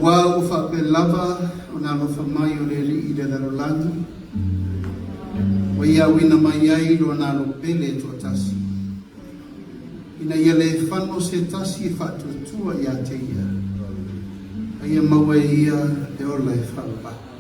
Aua ua faapea lava ona alofa mai o le Alii i le lalolagi, ua ia auina mai ai Lona Alo pele e toatasi, ina ia le fano se tasi e faatuatua ia te Ia, a ia maua e ia le ola e faavavau.